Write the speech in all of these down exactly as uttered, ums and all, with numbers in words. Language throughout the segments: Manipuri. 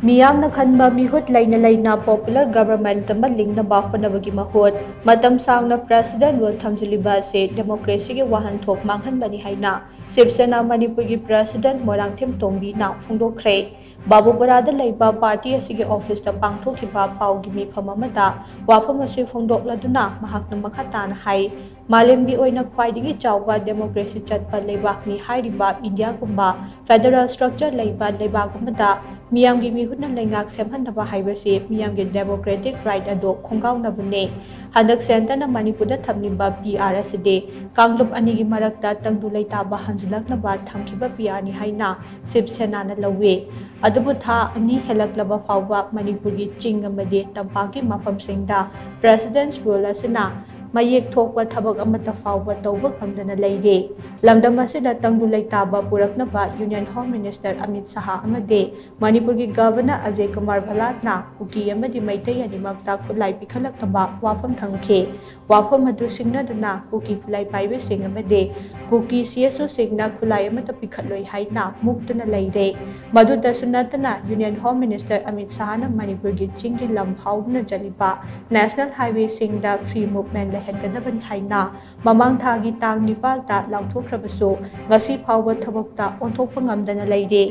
ꯃꯤꯌꯥꯝꯅ ꯈꯟꯕ ꯃꯤꯍꯨꯠ ꯂꯩꯅ ꯂꯩꯅ popular government ꯑꯃ ꯂꯤꯡꯅꯕ ꯍꯣꯠꯅꯕꯒꯤ ꯃꯍꯨꯠ, ꯃꯇꯝ ꯁꯥꯡꯅ president rule ꯊꯝꯖꯤꯜꯂꯤꯕ ꯑꯁꯤ democracyꯒꯤ ꯋꯥꯍꯟꯊꯣꯛ ꯃꯥꯡꯍꯟꯕꯅꯤ ꯍꯥꯏꯅ ꯁꯤꯕ ꯁꯦꯅꯥ ꯃꯅꯤꯄꯨꯔꯒꯤ president ꯃꯣꯏꯔꯥꯡꯊꯦꯝ ꯇꯣꯝꯕꯤꯅ ꯐꯣꯡꯗꯣꯛꯈ꯭ꯔꯦ꯫ ꯕꯥꯕꯨꯄꯨꯔꯥꯗ ꯂꯩꯕ party ꯑꯁꯤꯒꯤ officeꯇ ꯄꯥꯡꯊꯣꯛꯈꯤꯕ ꯄꯥꯎꯒꯤ ꯃꯤꯐꯝ ꯑꯃꯗ ꯋꯥꯐꯝ ꯑꯁꯤ ꯐꯣꯡꯗꯣꯛꯂꯗꯨꯅ ꯃꯍꯥꯛꯅ ꯃꯈꯥ ꯇꯥꯅ ꯍꯥꯏ, ꯃꯥꯂꯦꯝꯒꯤ ꯑꯣꯏꯅ ꯈ꯭ꯋꯥꯏꯗꯒꯤ ꯆꯥꯎꯕ democracy ꯆꯠꯄ ꯂꯩꯕꯥꯛꯅꯤ ꯍꯥꯏꯔꯤꯕ ꯏꯟꯗꯤꯌꯥꯒꯨꯝꯕ federal structure ꯂꯩꯕ ꯂꯩꯕꯥꯛ ꯑꯃꯗ ꯃꯤꯌꯥꯝꯒꯤ ꯃꯤꯍꯨꯠꯅ ꯂꯩꯉꯥꯛ ꯁꯦꯝꯍꯟꯅꯕ ꯍꯥꯏꯕꯁꯤ ꯃꯤꯌꯥꯝꯒꯤ democratic right ꯑꯗꯨ ꯈꯣꯡꯒꯥꯎꯅꯕꯅꯤ꯫ ꯍꯟꯗꯛ centreꯅ ꯃꯅꯤꯄꯨꯔꯗ ꯊꯝꯂꯤꯕ PR ꯑꯁꯤꯗꯤ ꯀꯥꯡꯂꯨꯞ ꯑꯅꯤꯒꯤ ꯃꯔꯛꯇ ꯇꯪꯗꯨ ꯂꯩꯇꯥꯕ ꯍꯟꯖꯤꯜꯂꯛꯅꯕ ꯊꯝꯈꯤꯕ PRꯅꯤ ꯍꯥꯏꯅ ꯁꯤꯕ ꯁꯦꯅꯥꯅ ꯂꯧꯏ꯫ ꯑꯗꯨꯕꯨ ꯊꯥ ꯑꯅꯤ ꯍꯦꯜꯂꯛꯂꯕ ꯐꯥꯎꯕ ꯃꯅꯤꯄꯨꯔꯒꯤ ꯆꯤꯡ ꯑꯃꯗꯤ ꯇꯝꯄꯥꯛꯀꯤ ꯃꯐꯝꯁꯤꯡꯗ president's rule ꯑꯁꯤꯅ ꯃꯌꯦꯛ ꯊꯣꯛꯄ ꯊꯕꯛ ꯑꯃꯠꯇ ꯐꯥꯎꯕ ꯇꯧꯕ ꯉꯝꯗꯅ ꯂꯩꯔꯦ꯫ ꯂꯝꯗꯝ ꯑꯁꯤꯗ ꯇꯪꯗꯨ ꯂꯩꯇꯥꯕ ꯄꯨꯔꯛꯅꯕ Union Home Minister ꯑꯃꯤꯠ ꯁꯍꯥ ꯑꯃꯗꯤ ꯃꯅꯤꯄꯨꯔꯒꯤ Governor ꯑꯖꯌ ꯀꯨꯃꯥꯔ ꯚꯂꯥꯠꯅ ꯀꯨꯀꯤ ꯑꯃꯗꯤ ꯃꯩꯇꯩ ꯑꯅꯤꯃꯛꯇ ꯈꯨꯠꯂꯥꯏ ꯄꯤꯈꯠꯂꯛꯅꯕ ꯋꯥꯐꯝ ꯊꯝꯈꯤ꯫ ꯋꯥꯐꯝ ꯑꯗꯨ ꯁꯤꯡꯅꯗꯨꯅ ꯀꯨꯀꯤ ꯈꯨꯠꯂꯥꯏ ꯄꯥꯏꯕꯁꯤꯡ ꯑꯃꯗꯤ ꯀꯨꯀꯤ CSOꯁꯤꯡꯅ ꯈꯨꯠꯂꯥꯏ ꯑꯃꯠꯇ ꯄꯤꯈꯠꯂꯣꯏ ꯍꯥꯏꯅ ꯃꯨꯛꯇꯨꯅ ꯂꯩꯔꯦ꯫ ꯃꯗꯨꯗꯁꯨ ꯅꯠꯇꯅ Union Home Minister ꯑꯃꯤꯠ ꯁꯍꯥꯅ ꯃꯅꯤꯄꯨꯔꯒꯤ ꯆꯤꯡꯒꯤ ꯂꯝ ꯐꯥꯎꯗꯨꯅ ꯆꯠꯂꯤꯕ National Highwayꯁꯤꯡꯗ free movement ꯂꯩꯍꯟꯒꯗꯕꯅꯤ ꯍꯥꯏꯅ ꯃꯃꯥꯡ ꯊꯥꯒꯤ ꯇꯥꯡ ꯅꯤꯄꯥꯜꯗ ꯂꯥꯎꯊꯣꯛꯈ꯭ꯔꯕꯁꯨ ꯉꯁꯤ ꯐꯥꯎꯕ ꯊꯕꯛꯇ ꯑꯣꯟꯊꯣꯛꯄ ꯉꯝꯗꯅ ꯂꯩꯔꯦ꯫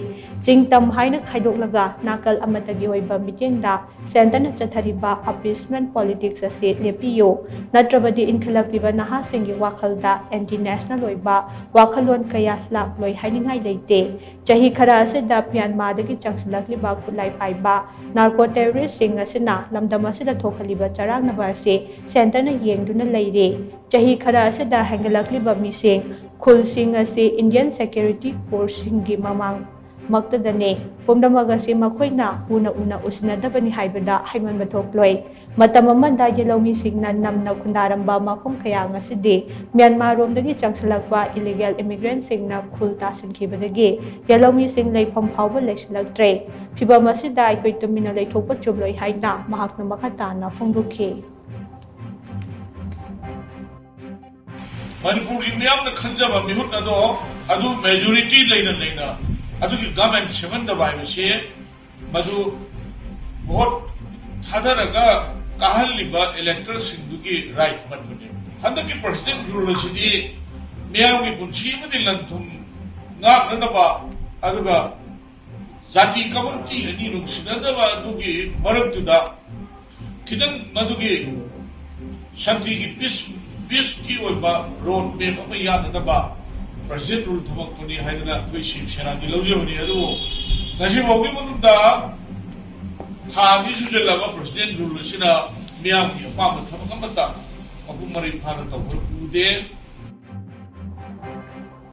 ꯆꯤꯡ ꯇꯝ ꯍꯥꯏꯅ ꯈꯥꯏꯗꯣꯛꯂꯒ ꯅꯥꯀꯜ ꯑꯃꯠꯇꯒꯤ ꯑꯣꯏꯕ ꯃꯤꯠꯌꯦꯡꯗ centreꯅ ꯆꯠꯊꯔꯤꯕ appeasement politics ꯑꯁꯤ ꯂꯦꯞꯄꯤꯌꯨ, ꯅꯠꯇ꯭ꯔꯕꯗꯤ ꯏꯟꯈꯠꯂꯛꯂꯤꯕ ꯅꯍꯥꯁꯤꯡꯒꯤ ꯋꯥꯈꯜꯗ anti national ꯑꯣꯏꯕ ꯋꯥꯈꯜꯂꯣꯟ ꯀꯌꯥ ꯂꯥꯛꯂꯣꯏ ꯍꯥꯏꯅꯤꯡꯉꯥꯏ ꯂꯩꯇꯦ꯫ ꯆꯍꯤ ꯈꯔ ꯑꯁꯤꯗ ꯃ꯭ꯌꯥꯟꯃꯥꯔꯗꯒꯤ ꯆꯪꯁꯤꯜꯂꯛꯂꯤꯕ ꯈꯨꯠꯂꯥꯏ ꯄꯥꯏꯕ narco terroristꯁꯤꯡ ꯑꯁꯤꯅ ꯂꯝꯗꯝ ꯑꯁꯤꯗ ꯊꯣꯛꯍꯜꯂꯤꯕ ꯆꯔꯥꯡꯅꯕ ꯑꯁꯤ centreꯅ ꯌꯦꯡꯗꯨꯅ ꯂꯩꯔꯦ꯫ ꯆꯍꯤ ꯈꯔ ꯑꯁꯤꯗ ꯍꯦꯟꯒꯠꯂꯛꯂꯤꯕ ꯃꯤꯁꯤꯡ, ꯈꯨꯜꯁꯤꯡ ꯑꯁꯤ Indian security forceꯁꯤꯡꯒꯤ ꯃꯃꯥꯡ ꯃꯛꯇꯗꯅꯤ꯫ ꯄꯨꯝꯅꯃꯛ ꯑꯁꯤ ꯃꯈꯣꯏꯅ ꯎꯅ ꯎꯅ ꯎꯁꯤꯟꯅꯗꯕꯅꯤ ꯍꯥꯏꯕꯗ ꯍꯥꯏꯃꯟꯕ ꯊꯣꯛꯂꯣꯏ꯫ ꯃꯇꯝ ꯑꯃꯗ ꯌꯦꯜꯍꯧꯃꯤꯁꯤꯡꯅ ꯅꯝꯅ ꯈꯨꯟꯗꯥꯔꯝꯕ ꯃꯐꯝ ꯀꯌꯥ ꯉꯁꯤꯗꯤ ꯃ꯭ꯌꯥꯟꯃꯥꯔꯔꯣꯝꯗꯒꯤ ꯆꯪꯁꯤꯜꯂꯛꯄ illegal immigrantꯁꯤꯡꯅ ꯈꯨꯜ ꯇꯥꯁꯤꯟꯈꯤꯕꯗꯒꯤ ꯌꯦꯜꯍꯧꯃꯤꯁꯤꯡ ꯂꯩꯐꯝ ꯐꯥꯎꯕ ꯂꯩꯁꯤꯜꯂꯛꯇ꯭ꯔꯦ꯫ ꯐꯤꯚꯝ ꯑꯁꯤꯗ ꯑꯩꯈꯣꯏ ꯇꯨꯃꯤꯟꯅ ꯂꯩꯊꯣꯛꯄ ꯆꯨꯝꯂꯣꯏ ꯍꯥꯏꯅ ꯃꯍꯥꯛꯅ ꯃꯈꯥ ꯇꯥꯅ ꯐꯣꯡꯗꯣꯛꯈꯤ꯫ ꯃꯅꯤꯄꯨꯔꯒꯤ ꯃꯤꯌꯥꯝꯅ ꯈꯟꯖꯕ ꯃꯤꯍꯨꯠ ꯑꯗꯣ ꯑꯗꯨ majority ꯂꯩꯅ ꯂꯩꯅ ꯑꯗꯨꯒꯤ ꯒꯚꯔꯟꯃꯦꯟꯠ ꯁꯦꯝꯍꯟꯗꯕ ꯍꯥꯏꯕꯁꯤ ꯃꯗꯨ ꯚꯣꯠ ꯊꯥꯗꯔꯒ ꯀꯥꯍꯜꯂꯤꯕ ꯏꯂꯦꯛꯇꯔꯁꯤꯡꯗꯨꯒꯤ ꯔꯥꯏꯠ ꯃꯠꯄꯅꯦꯕ꯫ ꯍꯟꯗꯛꯀꯤ ꯄ꯭ꯔꯁꯤꯗꯦꯟꯠ ꯔꯨꯜ ꯑꯁꯤꯗꯤ ꯃꯤꯌꯥꯝꯒꯤ ꯄꯨꯟꯁꯤ ꯑꯃꯗꯤ ꯂꯟ ꯊꯨꯝ ꯉꯥꯛꯅꯅꯕ, ꯑꯗꯨꯒ ꯖꯥꯇꯤ ꯀꯝꯃ꯭ꯌꯨꯅꯤꯇꯤ ꯑꯅꯤ ꯅꯨꯡꯁꯤꯅꯗꯕ ꯑꯗꯨꯒꯤ ꯃꯔꯛꯇꯨꯗ ꯈꯤꯇꯪ ꯃꯗꯨꯒꯤ ꯁꯥꯟꯇꯤꯒꯤ ꯄꯤꯁ, ꯄꯤꯁꯀꯤ ꯑꯣꯏꯕ ꯔꯣꯗ ꯃꯦꯞ ꯑꯃ ꯌꯥꯅꯅꯕ ꯄ꯭ꯔꯁꯤꯗꯦꯟꯠ ꯔꯨꯜ ꯊꯝꯃꯛꯄꯅꯤ ꯍꯥꯏꯗꯅ ꯑꯩꯈꯣꯏ ꯁꯤꯕ ꯁꯦꯅꯥꯗꯤ ꯂꯧꯖꯕꯅꯤ꯫ ꯑꯗꯨꯕꯨ ꯉꯁꯤ ꯐꯥꯎꯒꯤ ꯃꯅꯨꯡꯗ ꯊꯥ ꯑꯅꯤ ꯁꯨꯖꯜꯂꯕ ꯄ꯭ꯔꯁꯤꯗꯦꯟꯠ ꯔꯨꯜ ꯑꯁꯤꯅ ꯃꯤꯌꯥꯝꯒꯤ ꯑꯄꯥꯝꯕ ꯊꯕꯛ ꯑꯃꯠꯇ ꯃꯄꯨꯡ ꯃꯔꯩ ꯐꯥꯅ ꯇꯧꯕ ꯎꯗꯦ꯫